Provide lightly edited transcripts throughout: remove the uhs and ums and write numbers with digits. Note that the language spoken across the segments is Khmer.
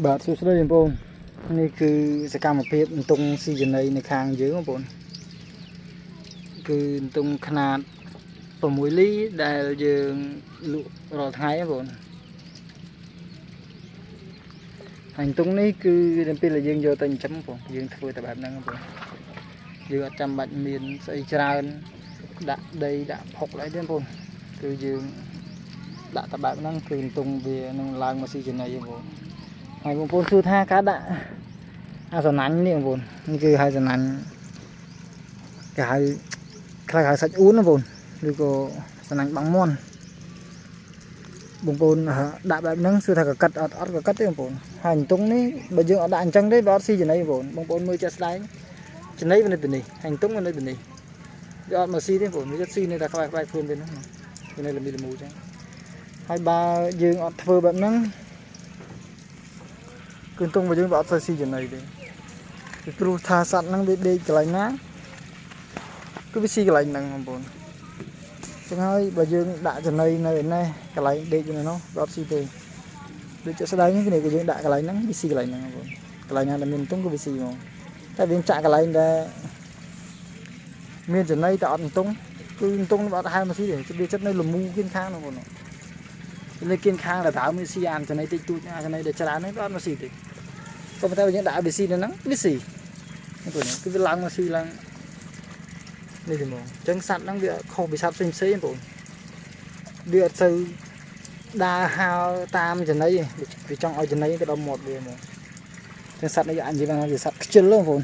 បាទសួស្តីបងប្អូននេះគឺសកម្មភាពអន្ទង់ស៊ីចំណីនៅខាងយើងបងប្អូនគឺអន្ទង់ខ្នាត6លីដែលយើងលក់រាល់ថ្ងៃបងប្អូនហើយអន្ទង់នេះគឺនៅពេលដែលយើងយកទៅចិញ្ចឹមបងប្អូនយើងធ្វើតែបែបហ្នឹងបងប្អូនយើងអត់ចាំបាច់មានស្អីច្រើនដាក់ដីដាក់ផុកអីទេបងប្អូនគឺយើងដាក់តែបែបហ្នឹងគឺអន្ទង់វានឹងឡើងមកស៊ីចំណីបងប្អូនហើយបងប្អូនសួរថាការដាក់អាសណាញ់នេះបងប្អូននេះគឺហៅសណាញ់គេហៅខ្លះហៅសាច់អួនបងប្អូនឬក៏សណាញ់បាំងមាន់បងប្អូនដាក់បែបហ្នឹងសួរថាកកាត់អត់អត់កកាត់ទេបងប្អូនហើយអន្ទង់នេះបើយើងអត់ដាក់អញ្ចឹងទេវាអត់ស៊ីចំណីបងប្អូនបងប្អូនមើលជាក់ស្ដែងចំណីវានៅទីនេះហើយអន្ទង់វានៅទីនេះវាអត់មកស៊ីទេបងប្អូនវាស៊ីនៅតែក្បែរក្បែរខ្លួនវាហ្នឹងវានៅលមីលមូអញ្ចឹងហើយបើយើងអត់ធ្វើបែបហ្នឹងគឺអន្ទង់របស់យើងវាអត់សូវស៊ីចំណីទេពីព្រោះថាសត្វហ្នឹងវាដេកកន្លែងណាគឺវាស៊ីកន្លែងហ្នឹងបងប្អូនចឹងហើយបើយើងដាក់ចំណីនៅឯនេះកន្លែងដេកនៅនោះវាអត់ស៊ីទេដូចជាស្ដែងនេះគឺយើងដាក់កន្លែងហ្នឹងវាស៊ីកន្លែងហ្នឹងបងប្អូនកន្លែងណាដែលមានអន្ទង់គឺវាស៊ីហ្មងតែវាចាក់កន្លែងដែលមានចំណីតែអត់អន្ទង់គឺអន្ទង់វាអត់ហែលមកស៊ីទេវាចិត្តនៅលមូគៀនខាងហ្នឹងបងប្អូននៅគៀនខាងដែលដើមវាស៊ីអានចំណីតិចតួចអាចំណីដែលច្រើនហ្នឹងវាអត់មកស៊ីទេក៏ប៉ុន្តែបើយើងដាក់វាស៊ីនៅហ្នឹងវាស៊ីបងប្អូនគឺវាឡើងមកស៊ីឡើងនេះទេហ្មងអញ្ចឹងសត្វហ្នឹងវាខុសពីសត្វផ្សេងផ្សេងបងប្អូនវាអត់សូវដើរហើរតាមចំណីទេវាចង់ឲ្យចំណីទៅដល់មាត់វាហ្មងអញ្ចឹងសត្វនេះអាចនិយាយបានថាវាសត្វខ្ជិលបងប្អូន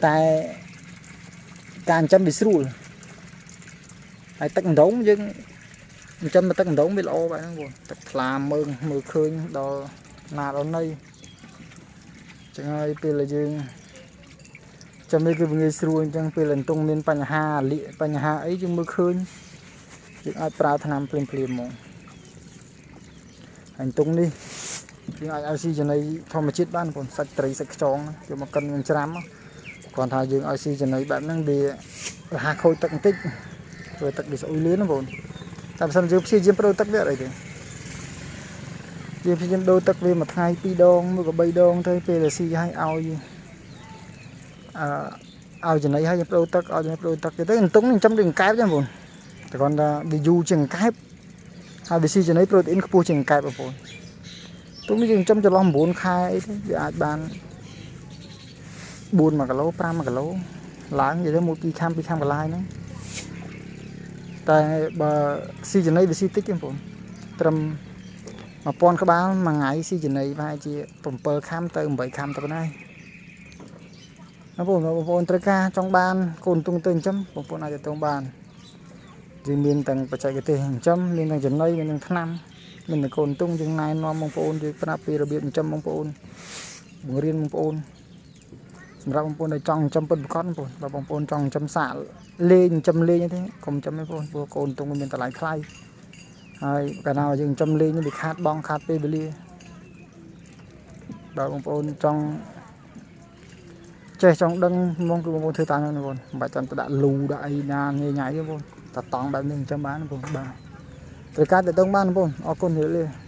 តែការចិញ្ចឹមវាស្រួលហើយទឹកអណ្ដូងយើងចិញ្ចឹមមកទឹកអណ្ដូងវាល្អបែបហ្នឹងបងទឹកថ្លាមើងមើលឃើញដល់ណាដល់ណីចឹងហើយពេលដែលយើងចាំនេះគឺវាងាយស្រួលអញ្ចឹងពេលអន្ទង់មានបញ្ហាលាកបញ្ហាអីយើងមើលឃើញយើងអាចប្រើថ្នាំភ្លាមភ្លាមហ្មងហើយអន្ទង់នេះយើងអាចឲ្យស៊ីចំណីធម្មជាតិបានបងសាច់ត្រីសាច់ខ្យងយកមកកិននឹងច្រាំគ្រាន់ថាយើងឲ្យស៊ីចំណីបែបហ្នឹងវារហ័សខូចទឹកបន្តិចធ្វើទឹកវាស្អុយលឿនណាបងតែបើសិនយើងព្យាយាមប្ដូរទឹកវាអត់អីទេយើងព្យាយាមដូរទឹកវាមួយថ្ងៃ2ដងមួយក៏3ដងទៅពេលដែលស៊ីឲ្យឲ្យអឺឲ្យចំណីឲ្យយើងប្ដូរទឹកឲ្យចំណីប្ដូរទឹកទៅអន្ទង់នឹងចាំដូចអង្កែបចឹងបងតែគ្រាន់តែវាយូរជាងអង្កែបហើយវាស៊ីចំណីប្រូតេអ៊ីនខ្ពស់ជាងអង្កែបបងប្អូនទុំនេះយើងចំចន្លោះ9ខែអីទេវាអាចបាន4 1គីឡូ5 1គីឡូឡើងនិយាយទៅ1 2ខាំ2ខាំកន្លាយហ្នឹងតែបើស៊ីចំណីវាស៊ីតិចទេបងប្អូនត្រឹម1000ក្បាលមួយថ្ងៃស៊ីចំណីប្រហែលជា7ខាំទៅ8ខាំទៅប៉ុណ្ណាបងប្អូនបងប្អូនត្រូវការចង់បានកូនទុងទៅចិញ្ចឹមបងប្អូនអាចទៅបានយើងមានទាំងបច្ចេកទេសចិញ្ចឹមមានទាំងចំណីមានទាំងថ្នាំមានទាំងកូនទុងយើងណែនាំបងប្អូនយើងប្រាប់ពីរបៀបចិញ្ចឹមបងប្អូនបង្រៀនបងប្អូនសម្រាប់បងប្អូនដែលចង់ចិញ្ចឹមពិតប្រាកដបងប្អូនបើបងប្អូនចង់ចិញ្ចឹមសាកលេងចិញ្ចឹមលេងទេកុំចិញ្ចឹមទេបងប្អូនព្រោះកូនទុងវាមានតម្លៃថ្លៃហើយកាលណាយើងចិញ្ចឹមលេងវាខាតបងខាតពេលវេលាបើបងប្អូនចង់ចេះចង់ដឹងហ្មងគឺបងប្អូនធ្វើតាមហ្នឹងបងប្អូនមិនបាច់ចាំទៅដាក់លូដាក់អីណាញ៉ៃញ៉ៃទេបងប្អូនតតង់បែបនេះចិញ្ចឹមបានបងប្អូនបាទត្រូវការទៅដឹងបានបងប្អូនអរគុណជម្រាបលា។